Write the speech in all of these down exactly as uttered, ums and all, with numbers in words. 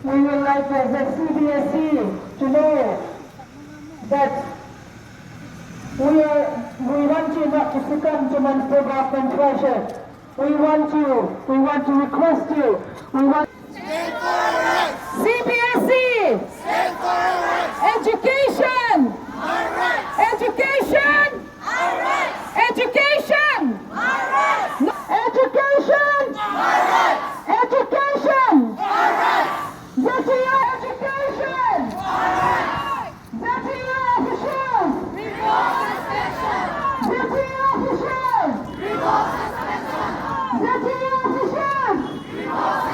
We would like the Z C B S C to know that we are, we want you not to succumb to man's programmed pressure. We want you, we want to request you, we want C B S C! Education! Education! Education! Education! Education! Education! Z T U officials! Revoke suspension! Z T U officials! Revoke suspension! Z T U officials! Revoke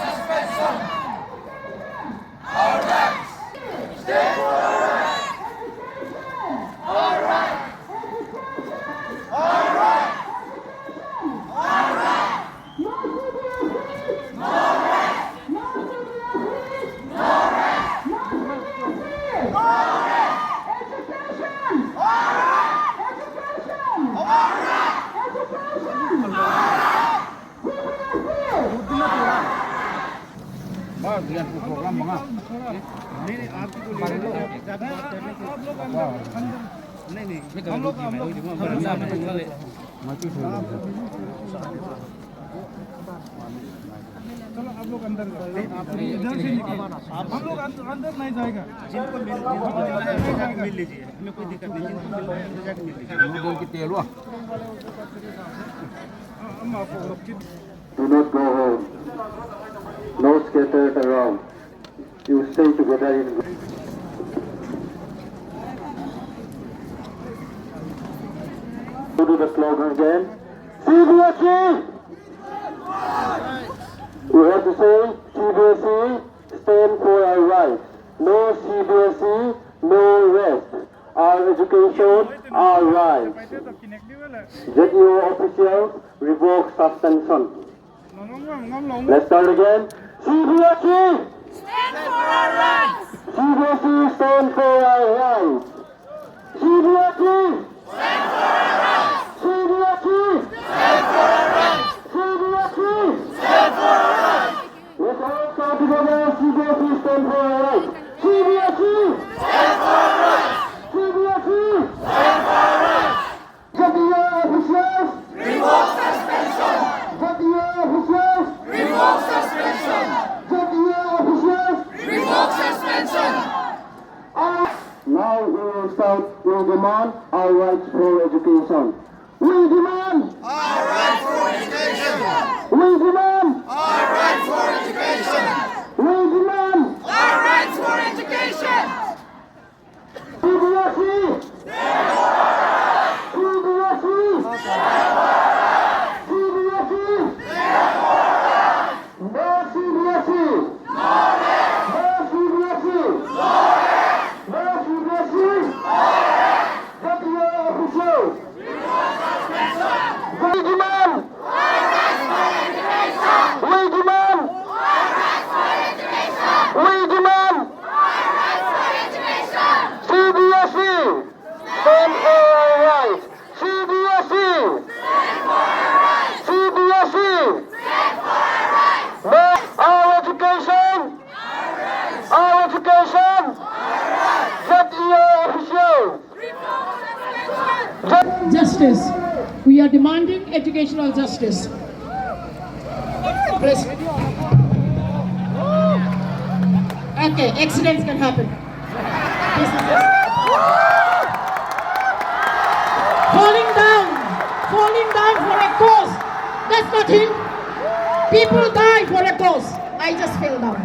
suspension! चलो, आप लोग अंदर जाओ। आप इधर से निकलो। हम लोग अंदर, अंदर नहीं जाएगा। जिनको मिल, जिनको मिलना है, जाके मिल लीजिए। हमें कोई दिक्कत नहीं। जिनको मिलना है, अंदर जाके मिल लीजिए। हम आपको Do not go home. No scattered around. You stay together in. Go to the slogan again. C B S C! We have to say, C B S C stand for our rights. No C B S C, no rest. Our education, our rights. Z U officials, revoke suspension. Let's start again. C B S C! Stand for our rights! C B S C stand for our rights! C B S C! Stand for our rights! C B S C! Stand for our rights! C B S C! Stand for our rights! Let's all stand together. C B S C stand for our rights! C B S C! Stand for our rights! C B S C! Stand for our rights! Z T U officials! Revoke suspension! Z T U officials! Revoke suspension! Z T U officials! Revoke suspension! Our... Now we will shout, we demand our rights for education. We demand! Our rights for education! We demand! Our rights for education! We demand! Our rights for education! C B S C! C B S C! C B S C! No C B S C! No C B S C! No C B S C! Z T U officials! We are demanding educational justice. Please. Okay, accidents can happen. This is just falling down, falling down for a cause. That's not him. People die for a cause. I just fell down.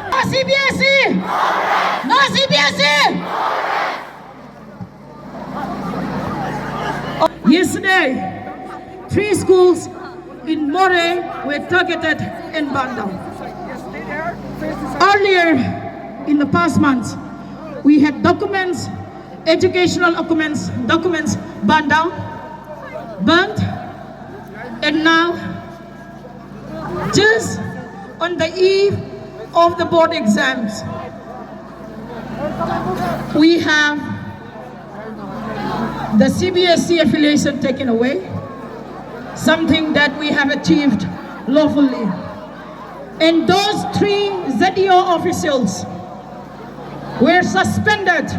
No C B S E! No C B S E! Yesterday, three schools in Moreh were targeted and burned down. Earlier, in the past months, we had documents, educational documents, documents burned down, burned, and now, just on the eve of the board exams, we have the C B S E affiliation taken away, something that we have achieved lawfully. And those three Z E O officials were suspended.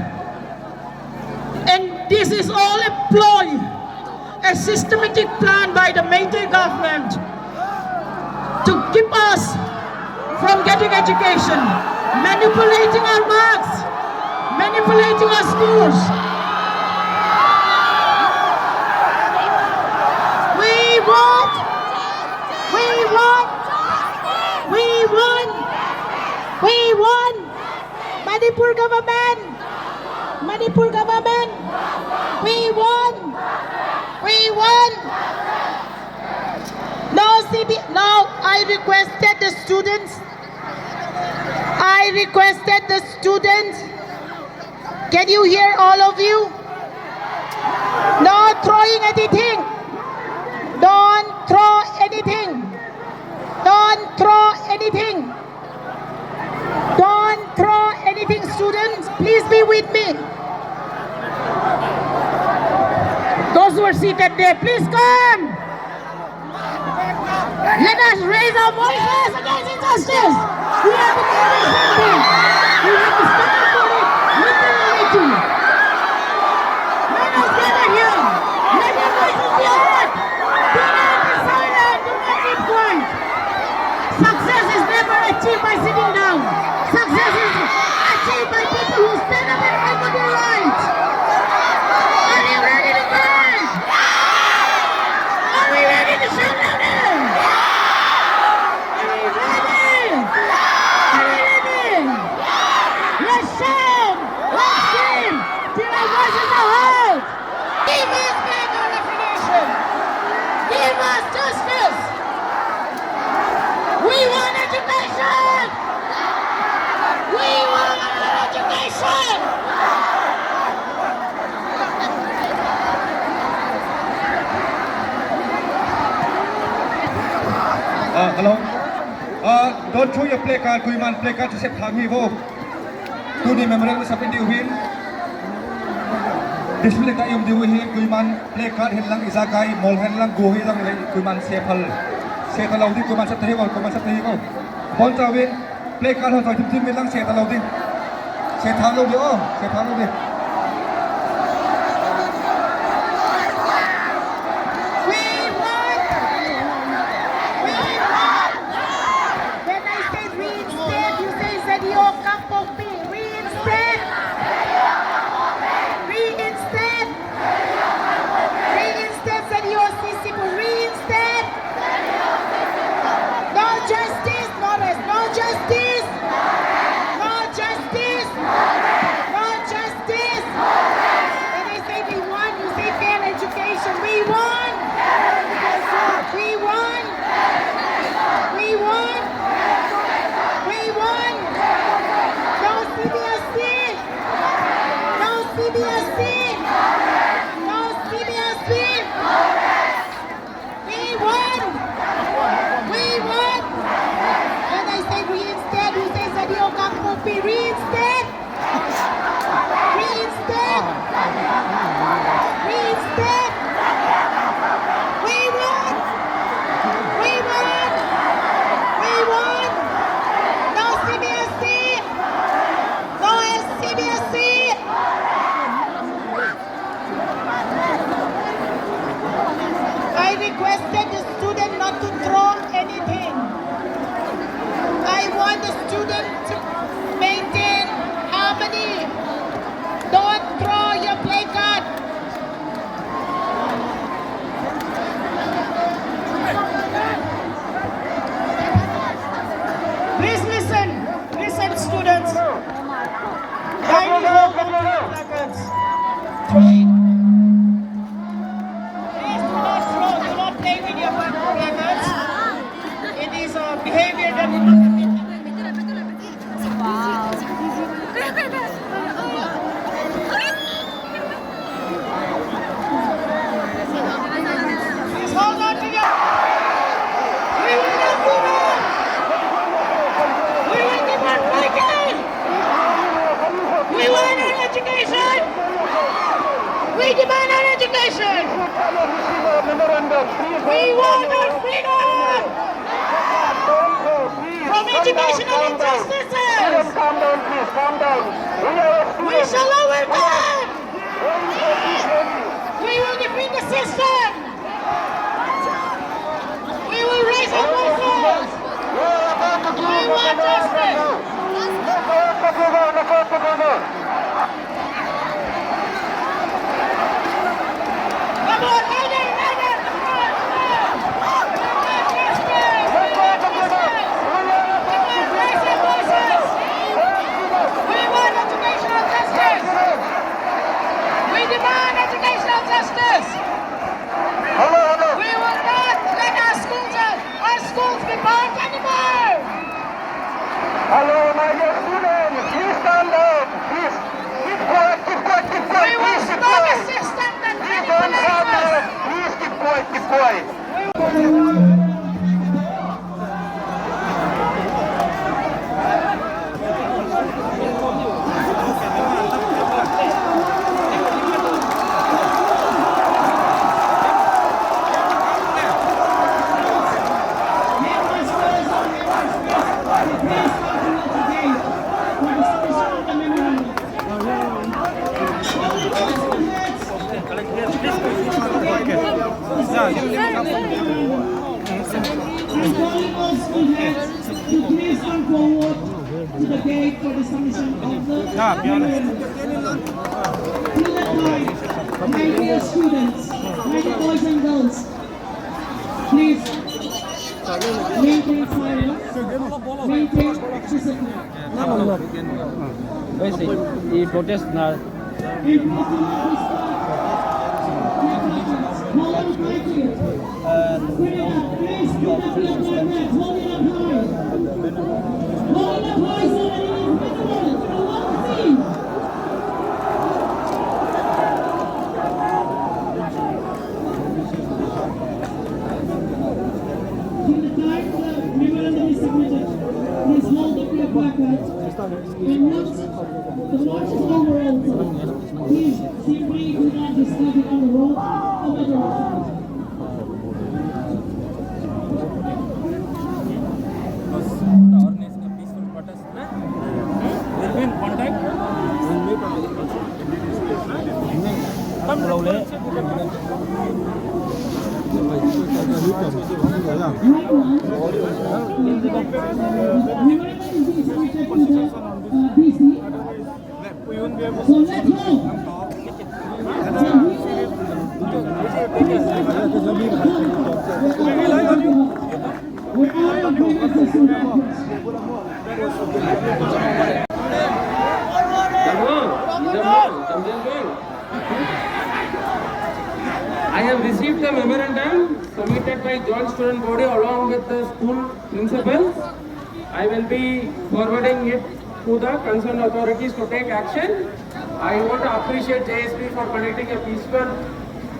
And this is all a ploy, a systematic plan by the Meitei government to keep us from getting education, manipulating our marks, manipulating our schools. We want, we want, we want, we want Manipur government! Manipur government! We want! We want! No C B, no, I requested the students. I requested the students. Can you hear, all of you? No throwing anything. Don't throw anything. Don't throw anything. Don't throw anything, students. Please be with me. Those who are seated there, please come. Let us raise our voices against injustice. We have to do something. We have to stand up for it. Literally. Let us gather here. Let your voices be heard. Do not be silent. Do not keep quiet. Success is never achieved by sitting down. Success is achieved by people who stand up and fight for their rights. Are you ready to fight? Are we ready to shout louder? Are we ready? Are we ready? Let's shout! Let's scream! Till our voices are heard! Give us better recognition! Give us justice! We want education! We want education! Uh, hello. Uh, don't throw your placard, koiman placard chu sep thang hi vo. Tuni memorial submit diu hin. Discipline ta um diu hin, koiman placard hen lang, ijakai mol hen lang, go hen lang le, koiman sep hal. Sep hal lou ding, koiman sep ta hi vo, koiman sep ta hi vo. Bon chauvin, placard ho choi thim thim min lang sep ta lou ding. Sep thang lou ding, oh, sep thang lou ding. We want, we want. When I say reinstate, you say Z E O come for me. Reinstate. Reinstate. Reinstate Z E O C C. Reinstate. No justice, no rest. No justice. No justice. No justice. I requested the student not to throw anything. I want the student to maintain harmony. Don't throw your placard. Please listen, listen, students. Kindly hold on to your placards. Please do not throw, do not play with your placards. It is a behavior that is not acceptable. Please hold on to your. We will not give up. We will keep on fighting. We want our education. We demand our education. We want our freedom from educational injustices. Calm down, please, calm down. We are a student. We shall overcome. We will defeat the system. We will raise our voices. We want justice. Come on, louder, louder, come on, come on. We want justice. We want justice. We want educational justice. We demand educational justice. Hello, hello. We will not let our schools, our schools be bombed anymore. Hello, my dear students, please calm down. Please keep quiet, keep quiet, keep quiet. We will stop a system that manipulates us. Please keep quiet, keep quiet. Please come forward to the gate for the submission of the memorandum. To the time, my dear students, my dear boys and girls, please maintain silence, maintain discipline. Wei si, i protest na. In the time the memorandum is submitted, please hold up your placard. And once the march is over also, please simply do not discard it on the road or by the roadside. We'll be in contact. Come. I have received the memorandum submitted by Joint Student Body along with the school principals. I will be forwarding it to the concerned authorities to take action. I want to appreciate J S P for conducting a peaceful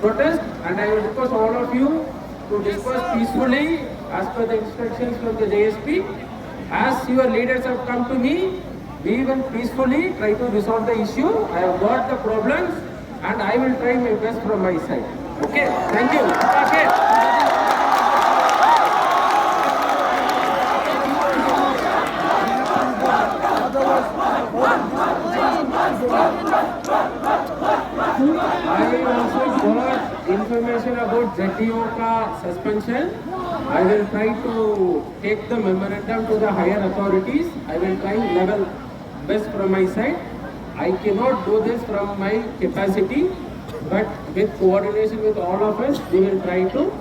protest, and I will request all of you to disperse peacefully as per the instructions from the J S P. As your leaders have come to me, we will peacefully try to resolve the issue. I have got the problems and I will try my best from my side. Okay, thank you. Okay. I also got information about Z D O ka suspension. I will try to take the memorandum to the higher authorities. I will try level best from my side. I cannot do this from my capacity, but with coordination with all of us, we will try to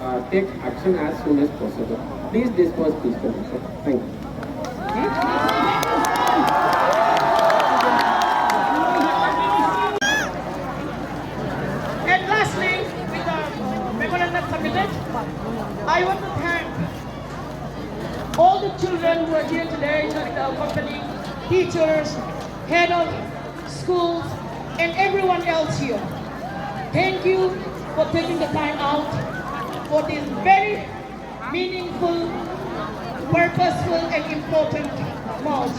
uh, take action as soon as possible. Please disperse peacefully, sir. Thank you. And lastly, with the memorandum submitted, I want to thank all the children who are here today, not the company, teachers, head of schools, and everyone else here. Thank you for taking the time out for this very meaningful, purposeful, and important march.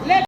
Let